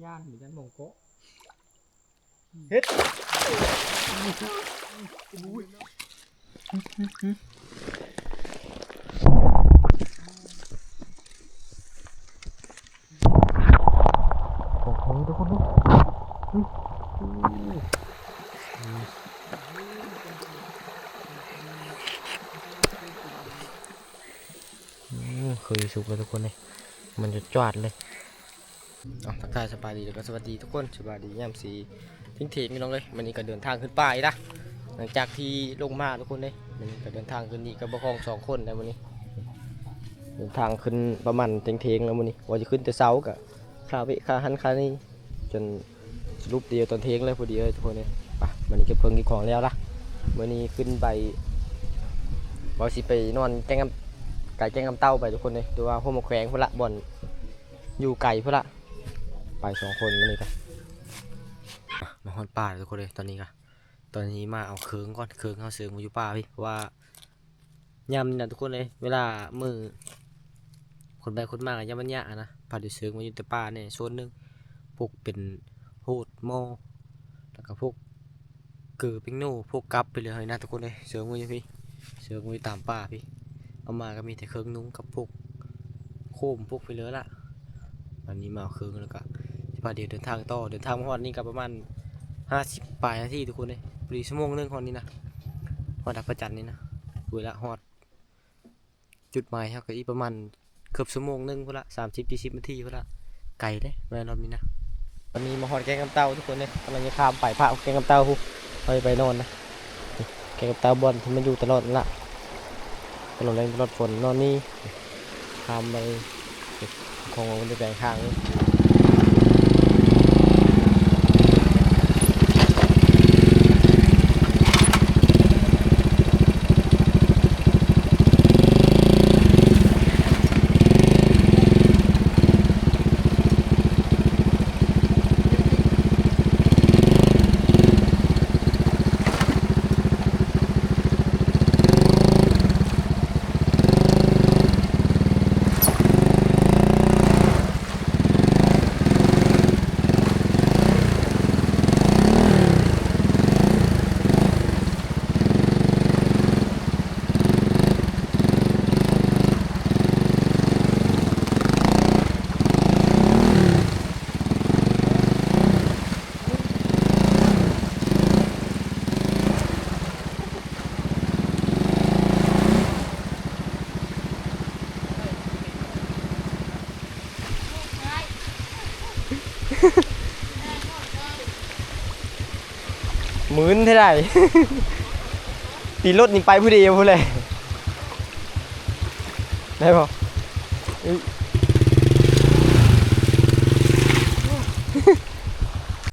ຢ້ານ ຢ້ານໝອງເກາະ ເຮັດ ໂອ້ຍ ຂອງແທ້ເດີທຸກຄົນເດີ ເອີ ເຄີຍສຸກແລ້ວທຸກຄົນເອີຍ ມັນຈະຈວດເລີຍ. ເອົາ ທັກທາຍສະບາຍດີ ແລ້ວກໍສະຫວັດດີທຸກຄົນ ສະບາຍດີຍາມສຽງໆ ພີ່ນ້ອງເອີຍ. ມື້ນີ້ກໍເດີນທາງຂຶ້ນປ່າອີກລະ ຫຼັງຈາກທີ່ລົງມາທຸກຄົນເອີຍ. ມື້ນີ້ກໍເດີນທາງຂຶ້ນນີ້ກັບບ່າວຄອງສອງຄົນແລ້ວ ມື້ນີ້ເດີນທາງຂຶ້ນປະມານທ່ຽງໆ ແລ້ວມື້ນີ້ ວ່າຈະຂຶ້ນແຕ່ເຊົ້າ ກໍຄາເວະຄາຫັ້ນຄານີ້ ຈົນສະຫຼຸບດຽວຕອນທ່ຽງເລີຍ ພໍດີເອີຍທຸກຄົນເອີຍ. ໄປ ມື້ນີ້ເກັບເຄື່ອງເກັບຂອງແລ້ວລະ ມື້ນີ້ຂຶ້ນໄປ ວ່າຊິໄປນອນແກ້ງ ກາຍແກ້ງນ້ຳເຕົ້າໄປທຸກຄົນເອີຍ ຫຼືວ່າຫົວໝາກແຂວງພຸ້ນລະ ບ່ອນ ຢູ່ໄກພຸ້ນລະ ໄປສອງຄົນມື້ນີ້ກະ ມາຮອດປ່າແລ້ວທຸກຄົນເອີຍ. ຕອນນີ້ກະ ຕອນນີ້ມາເອົາເຄື່ອງກ່ອນ ເຄື່ອງເຮົາເຊີງໄວ້ຢູ່ປ່າພີ້ ເພາະວ່າຍາມນີ້ນະທຸກຄົນເອີຍ ເວລາມື້ຄົນໄປຄົນມາກະຍາມມັນຍາກຫັ້ນນະ ພັດໄດ້ເຊີງໄວ້ຢູ່ແຕ່ປ່າແດ່ໂຊນໜຶ່ງ ພວກເປັນໂຫດໝໍ້ ແລ້ວກະພວກ ເກີເປັງໂນ ພວກກັບໄປເລີຍຫັ້ນນະທຸກຄົນເອີຍ. ເຊີງໄວ້ຢູ່ພີ້ ເຊີງໄວ້ຕາມປ່າພີ້ ເອົາມາກໍມີແຕ່ເຄື່ອງນຸ່ງກັບພວກໂຄມພວກໄປເລີຍລະ. ອັນນີ້ມາເອົາເຄື່ອງແລ້ວກໍຊິພາດຽວເດີນທາງຕໍ່ ເດີນທາງມາຮອດນີ້ກໍປະມານຫ້າສິບປາຍນາທີທຸກຄົນເອີຍ ພໍດີຊົ່ວໂມງໜຶ່ງຮອດນີ້ນະ ຮອດດາກພະຈັນນີ້ນະ ເວລາຮອດ ຈຸດໝາຍເຮົາກໍອີກປະມານເກືອບຊົ່ວໂມງໜຶ່ງພຸ້ນລະ ສາມສິບ ສີ່ສິບນາທີພຸ້ນລະ ໄກເດ້ ມາຮອບນີ້ນະ. ຕອນນີ້ມາຮອດແກ້ງນ້ຳເຕົ້າທຸກຄົນເດ້ ກຳລັງຈະຂ້າມໄປພາກແກ້ງນ້ຳເຕົ້າພຸ້ນ ເຮົາຈະໄປນອນນະ ແກ້ງນ້ຳເຕົ້າບ່ອນທີ່ມັນຢູ່ຕະຫຼອດນັ້ນລະ ຕະຫຼອດແລ້ງຕະຫຼອດຝົນນອນນີ້ ຂ້າມໄປ ຂອງເອົາໄປແປງທາງ. ໝືນແທ້ໃດ໋ ຕີລົດນີ້ໄປຜູ້ດຽວພຸ້ນແຫຼະ ໄດ້ບໍ່?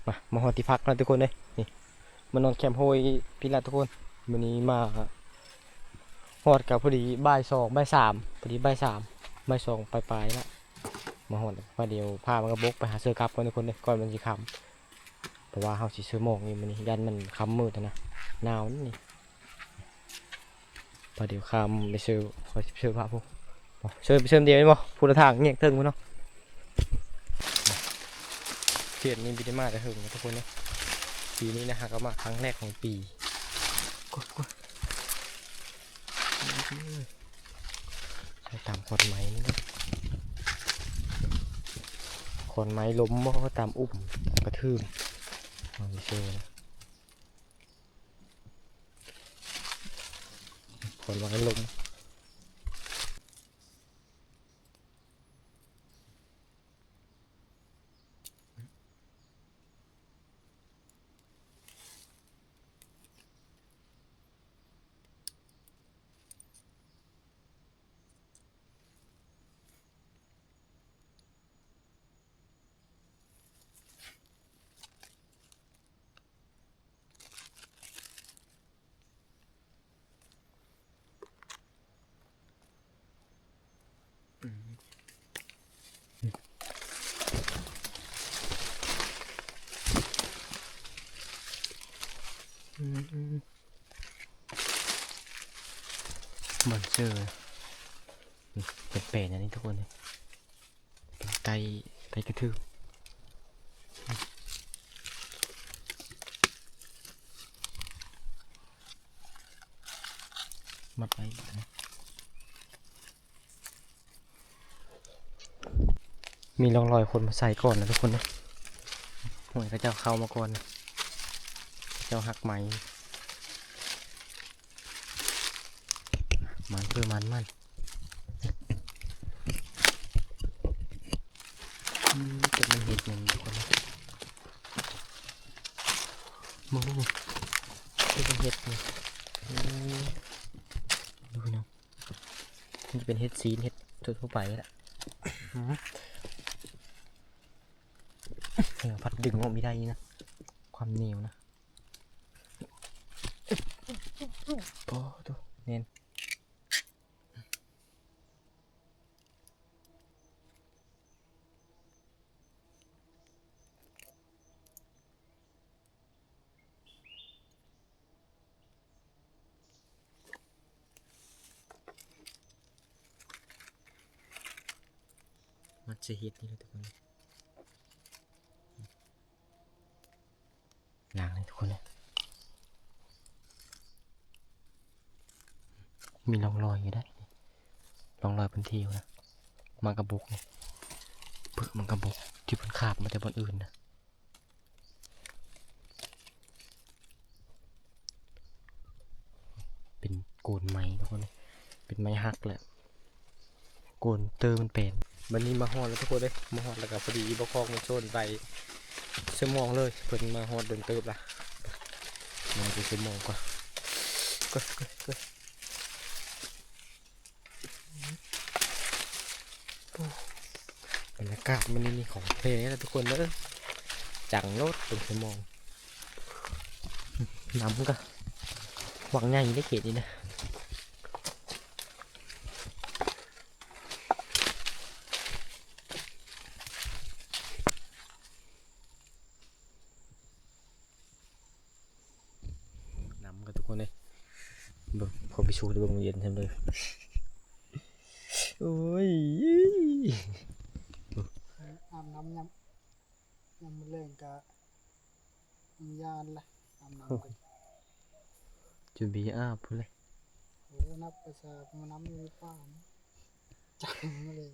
ມາ ມາຮອດທີ່ພັກແລ້ວທຸກຄົນເອີຍ ນີ້ ມານອນແຄມໂຮຍພີ້ລະທຸກຄົນ. ມື້ນີ້ມາຮອດກໍພໍດີບ່າຍສອງ ບ່າຍສາມ ພໍດີບ່າຍສາມ ບ່າຍສອງປາຍໆລະ ມາຮອດ ວ່າດຽວພາມັນກະບົກໄປຫາເສື້ອກັບກ່ອນທຸກຄົນເດີ ກ່ອນມັນຊິຄ່ຳ ເພາະວ່າເຮົາຊິເຊີໝອກຢູ່ມື້ນີ້ ຢ້ານມັນຄ່ຳມືດຫັ້ນນະ ໜາວນີ້. ພາດຽວຂ້າມໄປເຊີ ຂ້ອຍຊິເຊີພາຜູ້ ເຊີ ໄປເຊີດຽວນີ້ບໍ່ ຜູ້ລະທາງແຍກເທິງພຸ້ນເນາະ. ເຂດນີ້ບໍ່ໄດ້ມາແຕ່ເຫິງນະທຸກຄົນເນາະ ປີນີ້ນະ ຫາກໍມາຄັ້ງແລກຂອງປີ. ກວດ ກວດ ໃສ່ຕາມຂອນໄມ້ນີ້ເນາະ ຂອນໄມ້ລົ້ມບໍ່ ຕາມອຸ່ມ ຕາມກະທຶ່ມ ເອົາໄປເຊີນະ. ຄວັນວ່າລົມ ມັນເຈີ ເປັນແປນອັນນີ້ທຸກຄົນເອີຍ. ໄກ່ ໄກ່ກະຖືກ ມັດໄວ້ ມີຮ່ອງຮອຍຄົນມາໃສ່ກ່ອນນະທຸກຄົນເດີ. ຫ້ວຍ ເຂົາເຈົ້າເຂົ້າມາກ່ອນນະ ເຂົາເຈົ້າຮັກໄມ້ ມັນຄືມັນ ມັນ ອືມ ຈັກມັນເຮັດຫຍັງທຸກຄົນເດີ. ມອງດູນີ້ ເຮັດ ເຮັດນີ້ ໂອ້ ດູເນາະ ມັນຈະເປັນເຫັດຊີ້ນ ເຫັດທົ່ວໆໄປແຫຼະ. ອືມ ເອີ ພັດດຶງອອກບໍ່ໄດ້ນີ້ນະ ຄວາມໜຽວນະ. ໂອ້ ໂຕ ແໜ້ນ. ມັດໃສ່ເຫັດນີ້ແຫຼະທຸກຄົນ. ລ້າງເລີຍທຸກຄົນເລີຍ. ມີຮ່ອງຮອຍຢູ່ເດ້ ຮ່ອງຮອຍເພິ່ນທີ່ຢູ່ນະ ໝາກກະບົກນີ້ ເປືອກໝາກກະບົກທີ່ເພິ່ນຄາບມາແຕ່ບ່ອນອື່ນນະ. ເປັນໂກນໄມ້ທຸກຄົນເລີຍ ເປັນໄມ້ຫັກແຫຼະ ໂກນເຕີມັນແປນ. ບັດນີ້ມາຮອດແລ້ວທຸກຄົນເອີຍ ມາຮອດແລ້ວກໍພໍດີບໍ່ຄອກມັນໂຊນໄປສະໝອງເລີຍ. ເພິ່ນມາຮອດດົນເຕີບລະ ມັນເປັນສະໝອງກວ່າ ກວ່າ ກວ່າ ກວ່າ. ໂອ້ ບັນຍາກາດມື້ນີ້ນີ້ຂອງແທ້ເດີທຸກຄົນເດີ ຈັງໂລດເປັນຊົ່ວໂມງ. ນ້ຳກໍຫວັງໃຫຍ່ເດ້ເຂດນີ້ນະ. ນ້ຳກັນທຸກຄົນເອີຍ ເບິ່ງ ຂໍພິສູດໃຫ້ເບິ່ງ ເຢັນແທ້ເດີ. ໂອ້ຍ ອາບນ້ຳຍາມ ຍາມມື້ແລງກະຢ້ານລະ ອາບນ້ຳກັນ ຈົນເບຍອາບພຸ້ນແຫຼະ. ໂອ້ ນັບພາສາມານ້ຳຢູ່ໃນປ່າ ຈັງມາເລີຍ.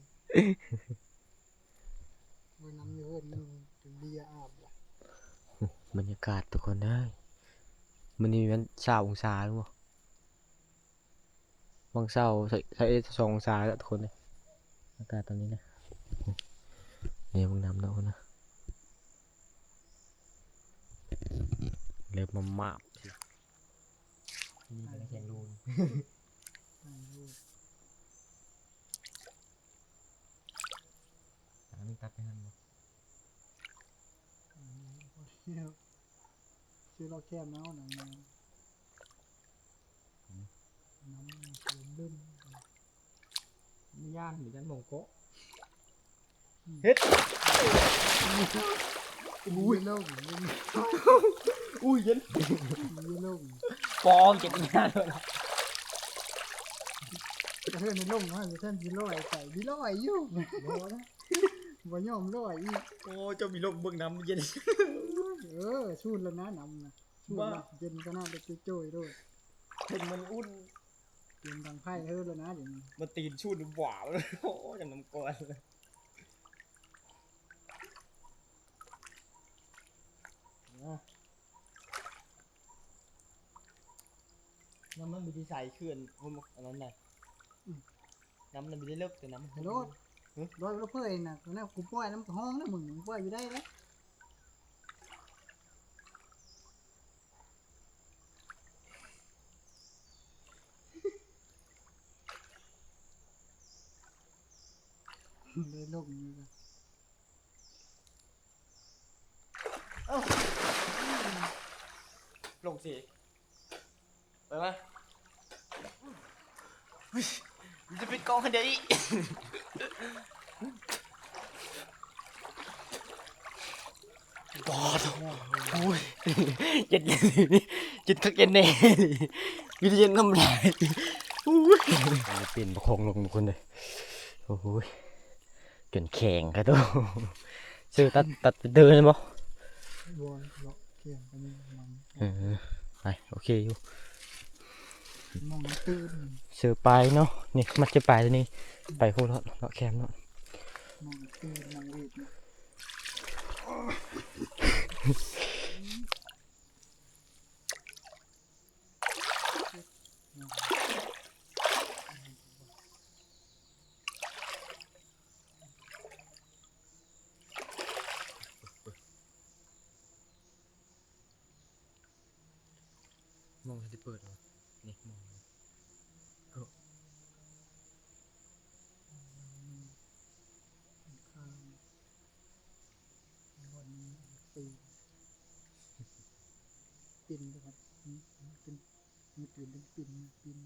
ວ່ານ້ຳຢູ່ເຮືອນມັນເປັນເບຍອາບລະ. ບັນຍາກາດທຸກຄົນເອີຍ ມື້ນີ້ແມ່ນຊາວອົງສາແມ່ນບໍ່? ຫວ່າງເຊົ້າ ຊາວເອັດ ຊາວສອງອົງສາແລ້ວທຸກຄົນເອີຍ ອາກາດຕອນນີ້ນະ. ນີ້ເບິ່ງນ້ຳເນາະ ນະ ເລີ່ມມາມາບ. ນີ້ເປັນນ້ຳແຂງໂລນ ອັນນີ້ຕັດໄປຫັ້ນບໍ່? ຊື່ລອກແຄມເອົານະ ອືມ ນ້ຳມັນເຕັມ. ຢ້ານ ຢ້ານໝອງເກາະ ເຮັດ ອຸ້ຍ ລົງ ອຸ້ຍ ເຢັນ ລົງ ປອງເກັບງານແລ້ວລະ. ກະເທີນໃຫ້ລົງ ກະເທີນຊິລອຍໄປ ຊິລອຍຢູ່ ບໍ່ຍອມລອຍອີກ. ໂອ້ ເຈົ້າມີລົງເບິ່ງນ້ຳເຢັນ ເອີ ສູນແລ້ວນະ ນ້ຳນະ ສູນແລ້ວ ເຢັນຂະໜາດ ເຢັນໂຈຍໂລດ ເຫັນມັນອຸ່ນ ເປັນດັງໄຟເຮີດແລ້ວນະ ດຽວນີ້ ມາຕີນສູດຫວາວ ໂອ້ ຈັ່ງນ້ຳກ້ອນ. ນ້ຳມັນບໍ່ໄດ້ໃສເຂື່ອນ ອັນນັ້ນນະ ອືມ ນ້ຳມັນບໍ່ໄດ້ເລິກ ແຕ່ນ້ຳມັນ ໂລດ ຮຶ ລອຍບໍ່ເຜີຍນະ ນະ ກູປ່ອຍນະ ມັນກະຮ້ອງນະ ມຶງ ມຶງປ່ອຍຢູ່ໄດ້ເດ້. ໄດ້ລົງຢູ່ນະ ເອົ້າ ລົງຊິ ໄປມາ ເຮີ້ຍ ມັນຈະປິດກ້ອງໃຫ້ໄດ້ອີກ. ບອດ ໂອ້ຍ ເຢັນ ເຢັນຄັກເຢັນແນ່ ມີແຕ່ເຢັນນ້ຳລາຍ. ໂອ້ຍ ເປັນປະຄອງລົງທຸກຄົນເດີ ໂອ້ຍ ຈົນແຂງກະໂຕ. ເຊີຕັດ ຕັດເດີນບໍ່? ບໍ່ເນາະ ແຂງກະມີມັນ ເອີ ໄປ ໂອເຄຢູ່. ມອງຕື່ນ ເສືອປາຍເນາະ ນີ້ມັດເສືອປາຍຕົວນີ້ ໄປພຸ້ນເນາະ ເລາະແຄມເນາະ ມອງຕື່ນມອງເວກເນາະ. ມອງຊິເປີດບໍ່ ນີ້ມອງ ໂອ້ ຂ້າງ ບ່ອນນີ້ ປີນເດ້ຄັບ ປີນ ມີຕີນເປັນປີນ ປີນ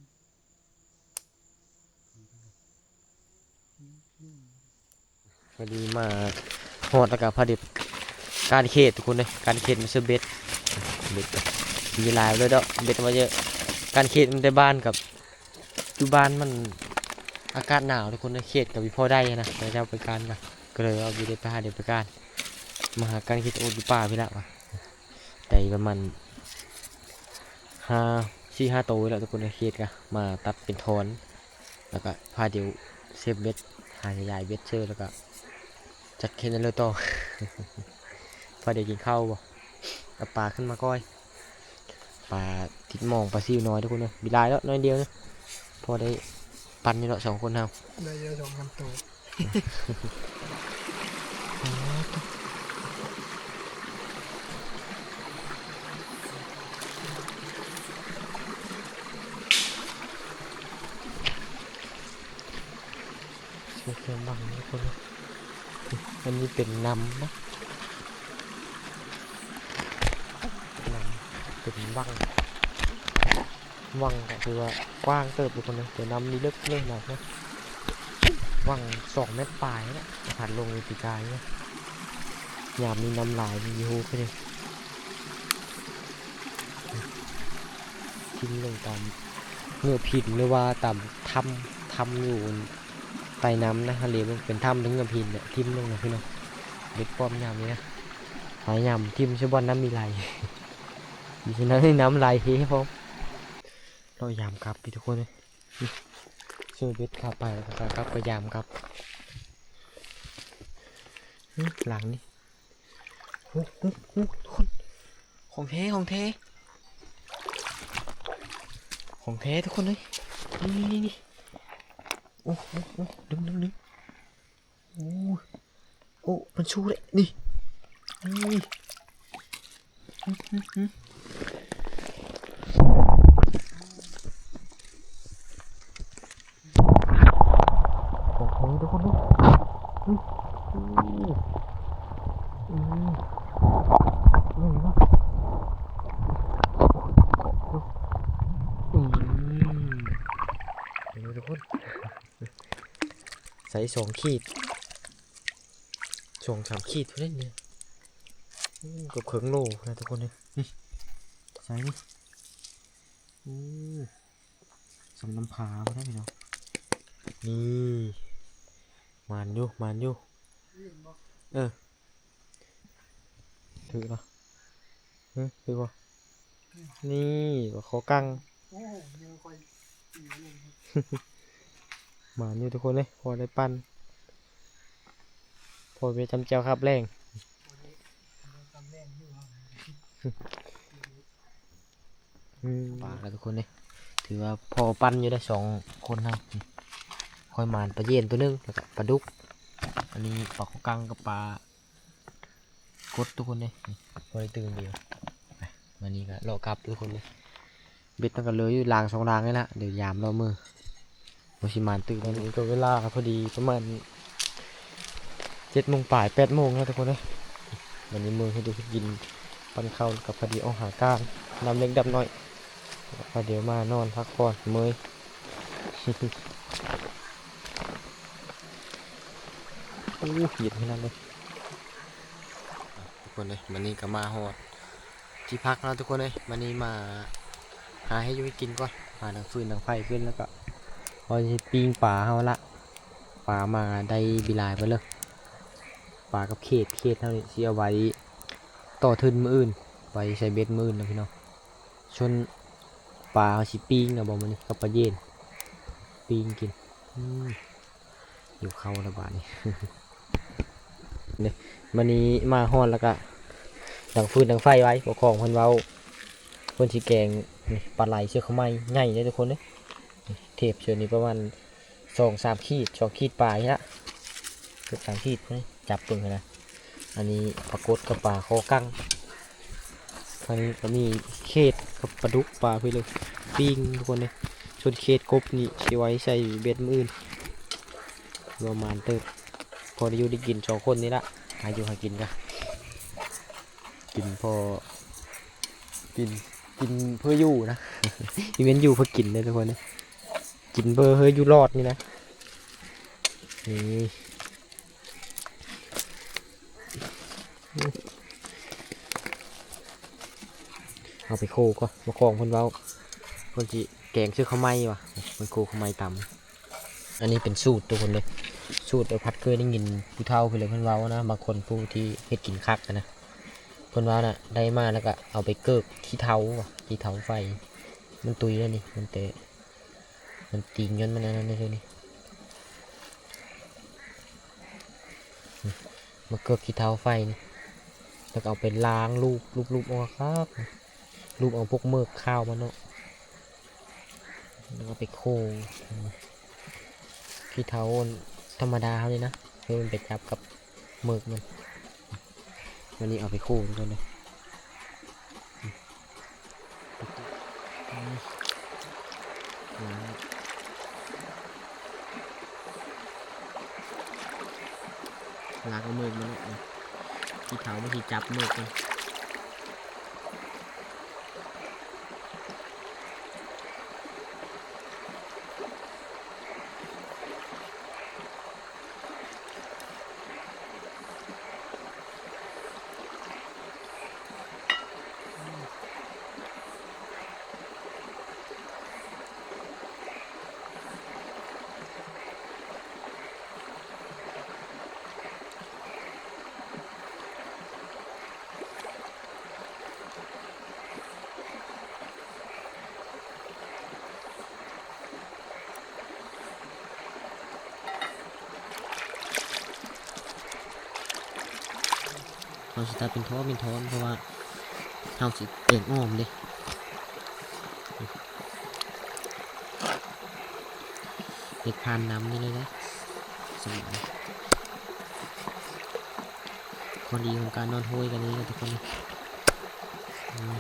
ພໍດີມາຮອດແລ້ວກໍພໍດີການເຂດທຸກຄົນເອີຍ ການເຂດມາຊື້ເບັດ ເບັດມີຫຼາຍເລີຍເນາະ ເບັດມາເຍອະ ການເຂດມັນແຕ່ບ້ານກັບ ຢູ່ບ້ານມັນອາກາດໜາວທຸກຄົນເອີຍ ເຂດກໍບໍ່ພໍໄດ້ນະ ເຂົາເຈົ້າໄປການກໍ ກໍເລີຍວ່າບໍ່ໄດ້ໄປຫາເດັກໄປການ ມາຫາການເຂດ ໂອ້ ຢູ່ປ່າພີ້ລະວ່າ ໄດ້ປະມານຫ້າ ສີ່ຫ້າໂຕແລ້ວທຸກຄົນເອີຍ ເຂດກໍມາຕັດເປັນທ່ອນ ແລ້ວກໍພາດຽວເຊບເບັດ ຫາຢາຍເບັດເຊີ ແລ້ວກໍຈັດເຄນເລີຕໍ່ ພາດຽວກິນເຂົ້າບໍ່ ເອົາປາຂຶ້ນມາກ້ອຍ ປາຕິດໝອງ ປາຊິວນ້ອຍທຸກຄົນເອີຍ ບໍ່ຫຼາຍດອກ ໜ້ອຍດຽວນະ ພໍໄດ້ປັນຢູ່ດອກ ສອງຄົນເຮົາ ໄດ້ຢູ່ສອງສາມໂຕ. ເປັນບັງທຸກຄົນ ອັນນີ້ເປັນນ້ຳເນາະ ນ້ຳ ເປັນວັງ ວັງກໍຖືວ່າກວ້າງເຕີບທຸກຄົນເອີຍ ແຕ່ນ້ຳນີ້ເລິກເລີຍນະ ວັງສອງແມັດປາຍນະ ພັດລົງປີກາຍນະ ຍາມນີ້ນ້ຳຫຼາຍ ມີຢູ່ຄືເດ້ ຖິ້ມລົງຕາມເງືອບຫີນ ຫຼືວ່າຕາມຖ້ຳ ຖ້ຳຢູ່ໃຕ້ນ້ຳນະ ທະເລມັນເປັນຖ້ຳ ຫຼືເງືອບຫີນແຫຼະ ຖິ້ມລົງນະພີ່ນ້ອງ ເບັດປ້ອມຍາມນີ້ນະ ພະຍາຍາມຖິ້ມໃສ່ບ່ອນນ້ຳມີໄຫຼ ຢູ່ໃນນັ້ນນ້ຳໄຫຼເຮພ້ອມ ເລາະຍາມກັບຕິທຸກຄົນເອີຍ ຊື້ເບັດເຂົ້າໄປ ແລ້ວກໍກັບໄປຍາມກັບ ຫຶ ຫຼັງນີ້ ໂອ້ໂຫ ໂອ້ໂຫ ທຸກຄົນ ຂອງແທ້ ຂອງແທ້ ຂອງແທ້ທຸກຄົນເອີຍ ນີ້ໆໆ ໂອ້ໂຫ ໂອ້ ດຶງໆໆ ໂອ້ ໂອ້ ມັນສູ້ເດ້ ນີ້ ນີ້ ຂອງແທ້ທຸກຄົນເອີຍ ເຮີ້ຍ ໂອ້ ເອີ ເອີ ເອີ ເອີ ທຸກຄົນ ໃສ່ສອງຂີດ ສອງສາມຂີດພຸ້ນເດ້ນີ້ ໂອ້ ເກືອບເຄິ່ງໂລນະທຸກຄົນເອີຍ ນີ້ ໃສ່ນີ້ ໂອ້ ສ່ຳນ້ຳຜາພຸ້ນນະພີ່ນ້ອງ ນີ້ ໝານຢູ່ ໝານຢູ່ ເອີ ຖືກລະ ເອີ ຖືກບໍ່ ນີ້ ປາຄໍກັງ ໂອ້ ຍັງຄ່ອຍຕີລົງ ໝານຢູ່ທຸກຄົນເອີຍ ພໍໄດ້ປັ່ນ ພໍໄປຈຳແຈ່ວຄາບແລງ ອືມ ປາກແລ້ວທຸກຄົນເອີຍ ຖືວ່າພໍປັນຢູ່ໄດ້ສອງຄົນເຮົາ ຂ້ອຍໝານປາເຢັນຕົວໜຶ່ງ ແລ້ວກະປາດຸກ ອັນນີ້ປາຄໍກັງກັບປາກົດທຸກຄົນເອີຍ ພໍໄດ້ຕື່ມດຽວ ໄປ ມື້ນີ້ກະເລາະກັບທຸກຄົນເອີຍ ເບັດມັນກະເຫຼືອຢູ່ລາງສອງລາງນີ້ລະ ດຽວຢາມເລາະມື້ ວ່າຊິໝານຕື່ມ ຕອນນີ້ກໍເວລາພໍດີປະມານເຈັດໂມງປາຍ ແປດໂມງແລ້ວທຸກຄົນເອີຍ ວັນນີ້ມື້ເຮັດຢູ່ເຮັດກິນ ປັ້ນເຂົ້າ ແລ້ວກໍພໍດີອອກຫາການ ດຳເລັກດຳນ້ອຍ ແລ້ວກໍດຽວມານອນພັກຜ່ອນເມື່ອຍ ໂອ້ ເຢັນຂະໜາດເລີຍ ທຸກຄົນເອີຍ ວັນນີ້ກໍມາຮອດ ທີ່ພັກເນາະທຸກຄົນເອີຍ ມື້ນີ້ມາຫາເຮັດຢູ່ເຮັດກິນກ່ອນ ຫາດັງຟືນດັງໄຟຂຶ້ນ ແລ້ວກໍວ່າຊິປີ້ງປາເຮົາລະ ປາມາໄດ້ບິລາຍເບິດເລີຍ ປາກັບເຂດ ເຂດເຮົານີ້ຊິເອົາໄວ້ຕໍ່ທຶນມື້ອື່ນ ໄວ້ໃສ່ເບັດມື້ອື່ນເນາະພີ່ນ້ອງ ສ່ວນ ປາເຮົາຊິປີ້ງເອົາບໍ່ມື້ນີ້ ກັບປາເຢັນ ປີ້ງກິນ. ອືມ ຫິວເຂົ້າແລ້ວບາດນີ້. ນີ້ ມື້ນີ້ມາຮອດແລ້ວກະດັງຟືນດັງໄຟໄວ້ ຜູ້ປກຄອງເພິ່ນເວົ້າ ເພິ່ນຊິແກງ ນີ້ ປາໄຫຼເສືອຂະໄໝໃຫຍ່ເດ້ທຸກຄົນເດ້. ນີ້ ເທບເທື່ອນີ້ປະມານສອງສາມຂີດ ສອງຂີດປາຍນີ້ລະ ເກືອບສາມຂີດ ນີ້ ຈັບເບິ່ງຫັ້ນນະ. ອັນນີ້ປາກົດກັບປາຄໍກັງ. ທາງນີ້ກະມີເຂດກັບປາດຸກ ປາພີ້ເລີຍ ປີ້ງທຸກຄົນເດ້. ສ່ວນເຂດກົບນີ້ຊິໄວ້ໃສ່ເບັດມື້ອື່ນ ປະມານເຕີບ ພໍໄດ້ຢູ່ໄດ້ກິນສອງຄົນນີ້ລະ ຫາຢູ່ຫາກິນກະ ກິນພໍ ກິນ ກິນເພື່ອຢູ່ນະ ບໍ່ແມ່ນຢູ່ເພື່ອກິນເດ້ທຸກຄົນເດ້ ກິນເພື່ອ ເພື່ອຢູ່ລອດນີ້ນະ. ນີ້ ເອົາໄປໂຄກ່ອນ ໝໍຄອງເພິ່ນເວົ້າ ເພິ່ນຊິແກງເສືອຂະໄໝວ່າ ເພິ່ນໂຄຂະໄໝຕຳ. ອັນນີ້ເປັນສູດທຸກຄົນເດີ ສູດເອີ ພັດເຄີຍໄດ້ຍິນຜູ້ເຖົ້າເພິ່ນເລີຍເພິ່ນເວົ້ານະ ບາງຄົນຜູ້ທີ່ເຮັດກິນຄັກນະ ເພິ່ນວ່ານະ ໄດ້ມາແລ້ວກະເອົາໄປເກີກຂີ້ເຖົ້າວ່າ ຂີ້ເຖົ້າໄຟ ມັນຕຸຍແລ້ວນີ້ ມັນແຕ່ ມັນຕີງຍ້ອນມັນອັນນັ້ນເລີຍນີ້ ມາເກີກຂີ້ເຖົ້າໄຟນີ້ ແລ້ວກະເອົາໄປລ້າງ ລູບ ລູບ ລູບອອກຄັກ ລູບເອົາພວກເໝິກຂາວມັນເນາະ ແລ້ວກະໄປໂຄຂີ້ເຖົ້າອັນທຳມະດາເຮົານີ້ນະ ເພື່ອມັນໄປຈັບກັບເໝິກມັນ. ວັນນີ້ເອົາໄປໂຄກ່ອນເດີ ລ້າງເອົາເໝິກມັນເນາະ ຂີ້ເຖົ້າມັນຊິຈັບເໝິກມັນ. ເຮົາຊິຕັດເປັນທ່ອນເປັນທ່ອນ ເພາະວ່າເຮົາຊິແກງອ່ອມເດ້ ເຮັດຜ່ານນ້ຳນີ້ເລີຍເດ້ ສະບາຍ. ຂໍ້ດີຂອງການນອນໂຮຍກັນນີ້ນະທຸກຄົນ ອືມ.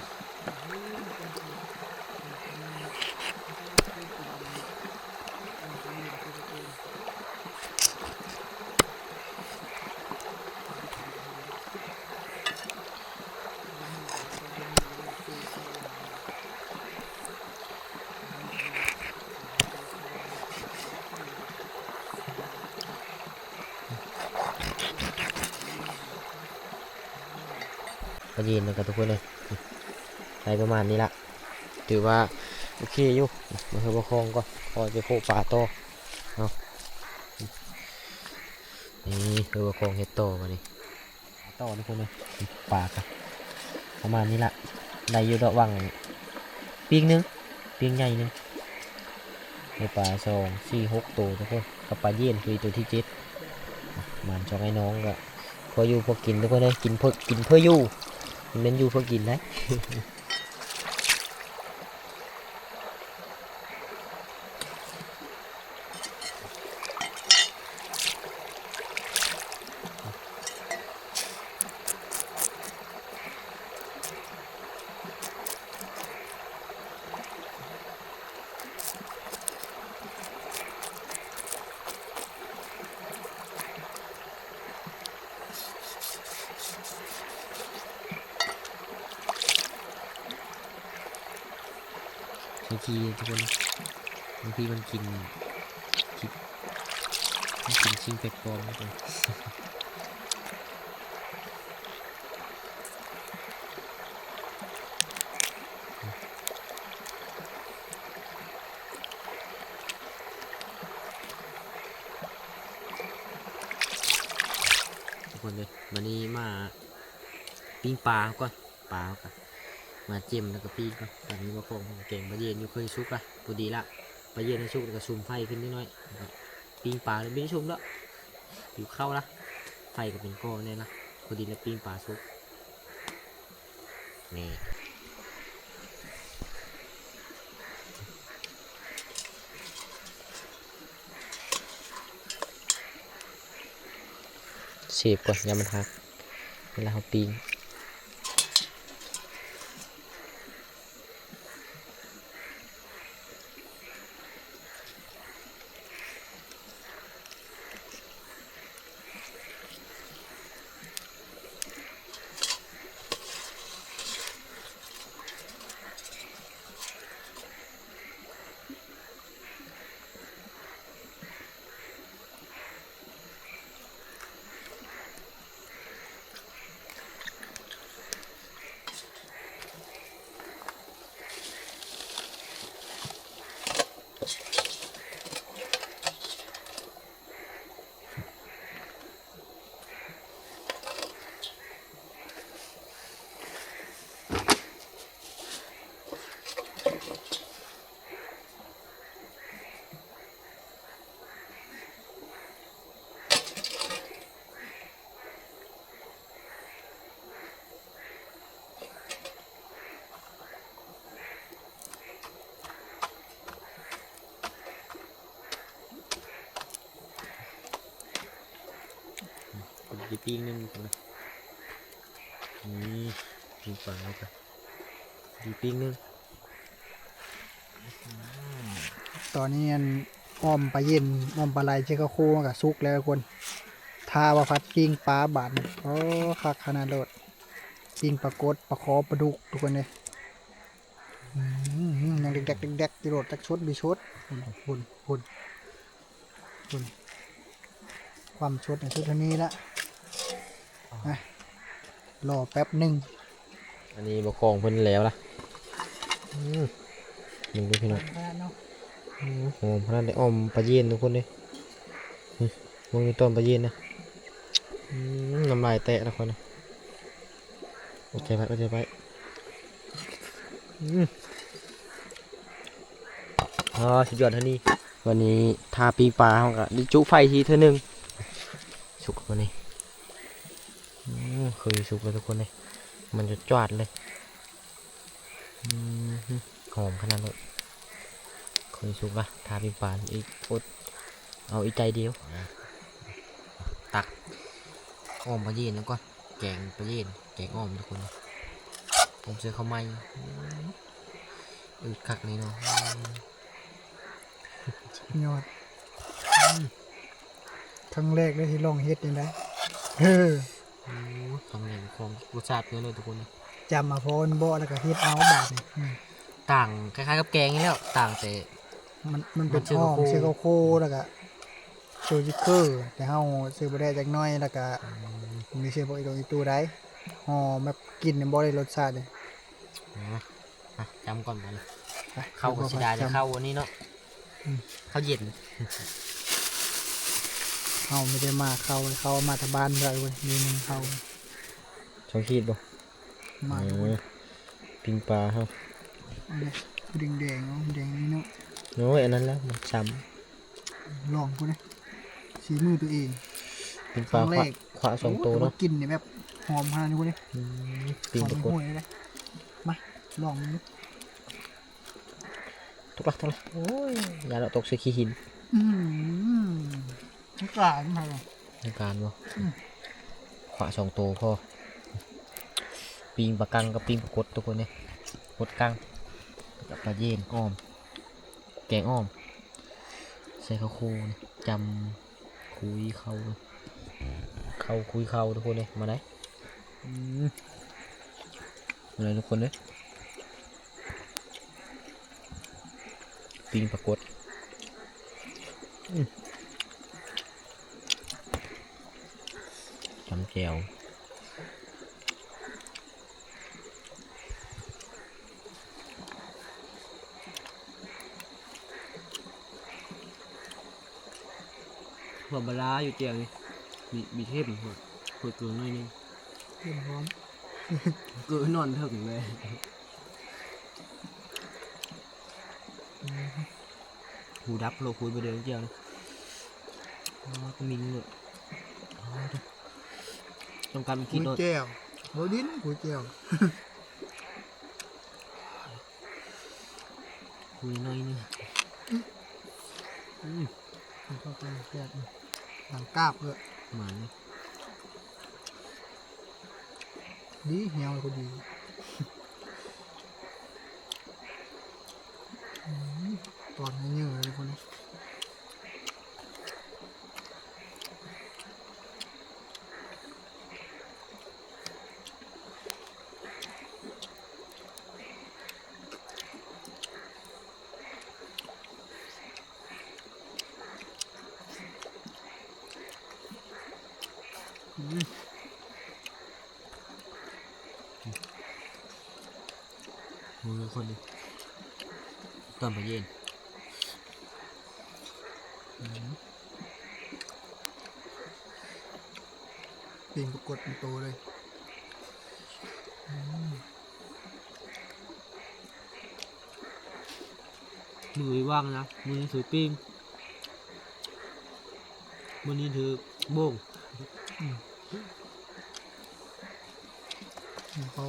ປາເຢັນນະກະທຸກຄົນເອີຍ ໄດ້ປະມານນີ້ລະ ຖືວ່າໂອເຄຢູ່. ມາເຮືອນພໍ່ຄອງກ່ອນ ຄ່ອຍໄປໂຄປາຕໍ່ເນາະ. ນີ້ເຮືອນພໍ່ຄອງເຮັດຕໍ່ບາດນີ້ ຕໍ່ທຸກຄົນເອີຍ ປາກະປະມານນີ້ລະ ໄດ້ຢູ່ດອກຫວ່າງປີກໜຶ່ງ ປີກໃຫຍ່ໜຶ່ງ ໄດ້ປາສອງ ສີ່ ຫົກໂຕທຸກຄົນ ກັບປາເຢັນຄືໂຕທີເຈັດ. ມາສອງອ້າຍນ້ອງກະພໍຢູ່ພໍກິນທຸກຄົນເອີຍ ກິນເພື່ອ ກິນເພື່ອຢູ່ ບໍ່ແມ່ນຢູ່ເພື່ອກິນໄດ໋. ບາງທີທຸກຄົນ ບາງທີມັນກິນ ກິນ ມັນກິນສິ່ງແປກປອມທຸກຄົນ. ທຸກຄົນເອີຍ ບາດນີ້ມາປີ້ງປາເຮົາກ່ອນ ປາເຮົາກະ ມາເຈັມແລ້ວກໍປີ້ງເນາະ. ຕອນນີ້ບ່າວຂອງເພິ່ນກໍແກງປາເຢັນຢູ່ ເຄີຍສຸກລະ ພໍດີລະ ປາເຢັນໃຫ້ສຸກແລ້ວກໍສຸມໄຟຂຶ້ນຈັກໜ້ອຍ ແລ້ວກໍປີ້ງປາ ແລ້ວບໍ່ໄດ້ສຸມດອກ ຫິວເຂົ້າລະ ໄຟກໍເປັນກ້ອນແດ່ລະ ພໍດີລະປີ້ງປາສຸກ. ນີ້ ເຊບກ່ອນ ຢ່າມັນຫັກ ເວລາເຮົາປີ້ງ. ອີກປີ້ງໜຶ່ງ ນີ້ ປີ້ງປາເຮົາກະ ອີກປີ້ງໜຶ່ງ. ຕອນນີ້ອັນ ອ່ອມປາເຢັນ ອ່ອມປາໄຫຼ ເຊກາໂຄ ມັນກະສຸກແລ້ວທຸກຄົນ. ຖ້າວ່າພັດປີ້ງປາບາດນີ້ ໂອ້ ຄັກຂະໜາດໂລດ. ປີ້ງປາກົດ ປາຄໍ ປາດຸກ ທຸກຄົນເດ້. ອືມ ຍັງແດກໆ ແດກໆ ຢູ່ໂລດ ຈັກສົດບໍ່ສົດ. ພຸ້ນ ພຸ້ນ ພຸ້ນ ພຸ້ນ ຄວາມສົດໃນສຸດເທົ່ານີ້ລະ. ອ່ະ ລໍແປັບໜຶ່ງ. ອັນນີ້ບ່າວຂອງເພິ່ນແລ້ວລະ. ອືມ ເບິ່ງດູພີ່ນ້ອງ. ໂອ້ ຫອມຂະໜາດເດ້ ອ່ອມປາເຢັນທຸກຄົນເດ້. ອືມ ເບິ່ງຢູ່ຕອນປາເຢັນນະ. ອືມ ນ້ຳລາຍແຕກແລ້ວຂ້ອຍນະ. ອົດໃຈໄວ້ ອົດໃຈໄວ້. ອືມ ອໍ ສຸດຍອດເທົ່ານີ້. ບາດນີ້ຖ້າປີ້ງປາເຮົາກະໄດ້ຈຸໄຟທີເທື່ອໜຶ່ງ. ສຸກແລ້ວນີ້. ອືມ ເຄີຍສຸກແລ້ວທຸກຄົນເດ້ ມັນຈະຈວດເລີຍ. ອືມ ຫອມຂະໜາດເລີຍ. ເຄີຍສຸກລະ ຖ້າປີ້ງປາອີກ ອົດເອົາອີກໃຈດຽວ. ຕັກ ອ່ອມປາເຢັນແລ້ວກໍແກງປາເຢັນ ແກງອ່ອມທຸກຄົນ ອ່ອມໃສ່ເຂົ້າໃໝ່. ອືມ ອືດຄັກນີ້ເນາະ. ອືມ ສຸດຍອດ. ອືມ ຄັ້ງແລກເລີຍທີ່ລອງເຮັດນີ້ນະ. ເອີ ໂອ້ ຄັ້ງແລກຂອງ ລົດຊາດເປັນເລີຍທຸກຄົນ. ຈຳມາພໍມັນເບາະແລ້ວກໍເຮັດເອົາບາດນີ້. ອືມ ຕ່າງ ຄ້າຍໆກັບແກງນີ້ແຫຼະ ຕ່າງແຕ່ ມັນ ມັນເປັນ ມັນເຊກາໂຄ ອ່ອມ ເຊກາໂຄ ແລ້ວກໍໂຊຈິເຄີ ແຕ່ເຮົາໃສ່ບໍ່ໄດ້ຈັກໜ້ອຍ ແລ້ວກໍ ອືມ ມີໃສ່ພວກອີ່ຕົງອີ່ຕູໄດ້ ຫອມແບບ ກິນບໍ່ໄດ້ລົດຊາດເດ້. ມາ ມາ ຈຳກ່ອນບາດນີ້. ໄປ ເຂົ້າກໍເສຍດາຍເດ້ ເຂົ້າອັນນີ້ເນາະ. ອືມ ເຂົ້າເຢັນ ເຮົາມີແຕ່ມາເຂົ້າ ເຂົ້າມາແຕ່ບ້ານເພິ່ນເວີຍ ມີໜຶ່ງເຂົ້າ ສອງຂີດບໍ່? ມາ ເອີ ປີ້ງປາເຮົາ ອັນນີ້ຄືແດງໆ ເນາະ ແດງນີ້ເນາະ. ໂອ້ຍ ອັນນັ້ນລະມັນຊ້ຳ. ລອງພຸ້ນເດ້ ສີມືຕົວເອງ ປີ້ງປາ ຄັ້ງແລກ ຂວາ ຂວາສອງໂຕເນາະ. ໂອ້ ແຕ່ວ່າກິ່ນນີ້ແບບຫອມຂະໜາດນີ້ພຸ້ນເດ້. ອືມ ປີ້ງປາກົດ ຫອມຫວຍເດ້. ມາ ລອງເບິ່ງດູ. ຕົກລະ ຕົກລະ ໂອ້ຍ ຢ່າລະ ຕົກໃສ່ຂີ້ຫີນ. ອືມ ນ້ຳຕານ ນ້ຳຕານບໍ່? ອືມ ຂວາສອງໂຕພໍ. ປີ້ງປາກັງກັບປີ້ງປາກົດທຸກຄົນເດ້. ກົດກັງກັບປາເຢັນອ່ອມ ແກງອ່ອມ ໃສ່ເຂົ້າໂຄ ຈຳ ຄຸຍເຂົ້າ ເຂົ້າຄຸຍເຂົ້າທຸກຄົນເດ້. ມາໄດ໋. ອືມ ມາເລີຍທຸກຄົນເດ້. ປີ້ງປາກົດ ອືມ ຈຳແຈ່ວ. ຫົວປາຮ້າຢູ່ແຈ່ວນີ້ ມີ ມີເຄັມ ໂຫດ ໂຫດເກີນໜ້ອຍໜຶ່ງ ເຄັມພ້ອມ ເກີນນອນເທິງເລີຍ. ຫູດັບໂລດ ຄຸຍບໍ່ໄດ້ແລ້ວນີ້. ອໍ ກໍມີໂລດ. ອໍ ຕ້ອງການກິນໂລດ. ຄຸຍແຈ່ວ ບໍ່ດິນ ຄຸຍແຈ່ວ. ຄຸຍໜ້ອຍໜຶ່ງ. ອືມ ມັນກໍແຊບ ດັງກາບເລີຍ. ມານີ້ ດີ ແຮວພໍດີ. ອືມ ຕອນໃຫຍ່ເລີຍຄົນນີ້. ອືມ ມື້ຄົນນີ້ ຕອນປາເຢັນ. ອືມ ປີ້ງປາກົດເປັນໂຕເລີຍ. ອືມ ມື້ນີ້ວ່າງນະ ມື້ນີ້ຖືປີ້ງ ມື້ນີ້ຖືໂບ້ງ. ອືມ ເຂົາ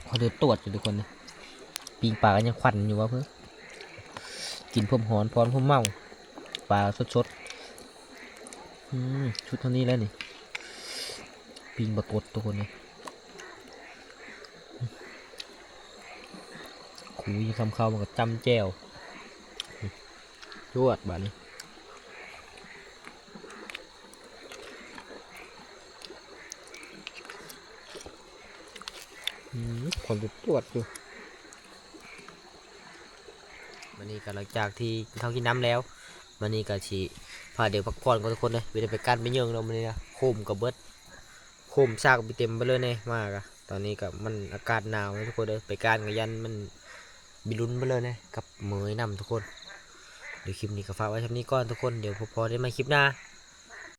ເຂົາເດີນຕວດຢູ່ທຸກຄົນນີ້. ປີ້ງປາກໍຍັງຄວັນຢູ່ວ່າເພິ່ນ ກິນພວມຮ້ອນ ພອນພວມເມົາ ປາສົດໆ. ອືມ ຊຸດເທົ່ານີ້ແຫຼະນີ້ ປີ້ງປາກົດທຸກຄົນເອີຍ. ຂູດຄຳເຂົ້າ ມັນກໍຈ້ຳແຈ່ວ ຈວດບາດນີ້. ອືມ ຄວັນຈວດຢູ່. ມື້ນີ້ກໍຫຼັງຈາກທີ່ກິນເຂົ້າກິນນ້ຳແລ້ວ ມື້ນີ້ກໍຊິພາເດັກພັກຜ່ອນກ່ອນທຸກຄົນເດີ. ບໍ່ໄດ້ໄປການໄປເຫຍິງເນາະມື້ນີ້ນະ ໂຄມກໍເບິດ ໂຄມຊາກໄປເຕັມໄປເລີຍເນ ມາກະ. ຕອນນີ້ກໍມັນອາກາດໜາວເນາະທຸກຄົນເດີ ໄປການກໍຢ້ານມັນບິລຸນໄປເລີຍເນ ກັບເໝີຍນຳທຸກຄົນ. ດຽວຄລິບນີ້ກໍຝາກໄວ້ສ່ຳນີ້ກ່ອນທຸກຄົນ ດຽວພໍ້ກັນໃໝ່ຄລິບໜ້າ.